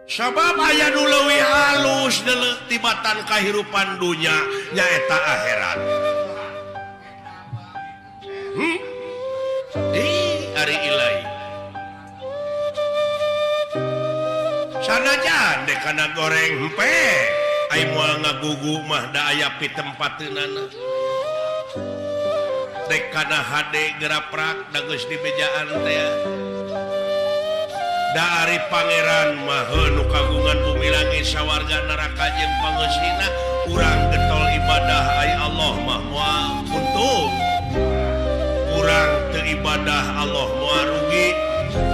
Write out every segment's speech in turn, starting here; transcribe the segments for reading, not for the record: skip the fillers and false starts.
Sabab aya nu leuwih halus tibatan kahirupan dunya nyaeta akhirat. Ih, ari ilai. Sanajan dek kana goreng hempe, ai moal ngagugu mah da aya pitempateunana. Dek kana hade geraprak da geus dibejaan teh. Da ari Pangeran mah nu kagungan bumi langit sawarga neraka jeung pangeusina, urang getol ibadah ai Allah mah moal untung. Urang teu ibadah Allah moal rugi,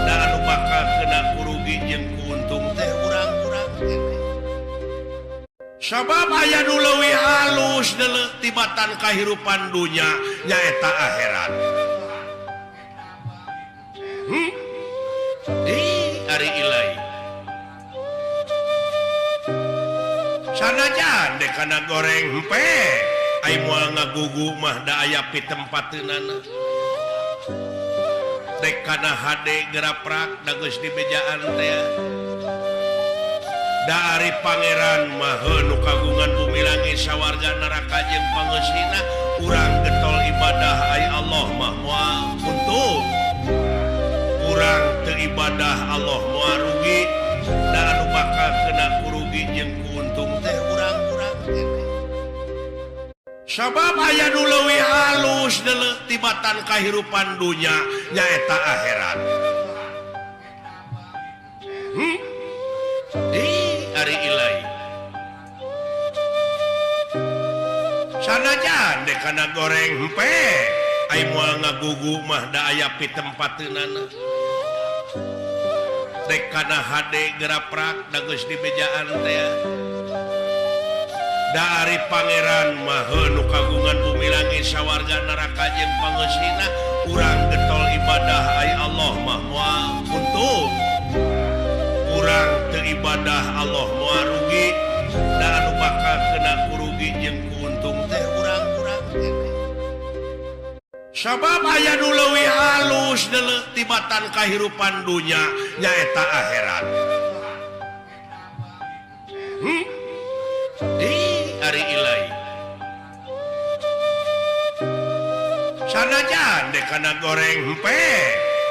da anu bakal kena kurugi jeung kuuntung teh urang-urang keneh. Sabab aya nu leuwih halus tibatan kahirupan dunya nyaeta akhirat. Ih, ari ilai. Sanajan dek kana goreng hempe, ai moal ngagugu mah da aya pitempateunana. Dek kana hade geraprak da geus dibejaan teh. Da ari Pangeran mah nu kagungan bumi langit sawarga neraka jeung pangeusina, urang getol ibadah ai Allah mah moal untung. Urang teu ibadah Allah moal rugi, da anu bakal kena kurugi jeung kuuntung teh urang-urang keneh. Sabab aya nu leuwih halus tibatan kahirupan dunya nyaeta akhirat. Ih, ari ilai. Sanajan dek kana goreng hempe, ai moal ngagugu mah da aya pitempateunana. Dek kana hade geraprak da geus dibejaan teh. Da ari Pangeran mah nu kagungan bumi langit sawarga neraka jeung pangeusina, urang getol ibadah ai Allah mah moal untung. Urang teu ibadah Allah moal rugi, da anu bakal kena kurugi jeung kuuntung teh urang-urang keneh. Sabab aya nu leuwih halus tibatan kahirupan dunya nyaeta akhirat. Ih, ari ilai. Sanajan dek kana goreng hempe,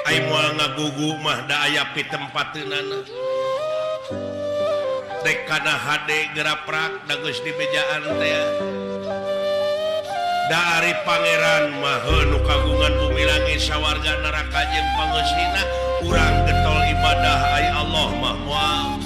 ai moal ngagugu mah da aya pitempateunana. Dek kana hade geraprak da geus dibejaan teh. Da ari Pangeran mah nu kagungan bumi langit sawarga neraka jeung pangeusina, urang getol ibadah ai Allah mah moal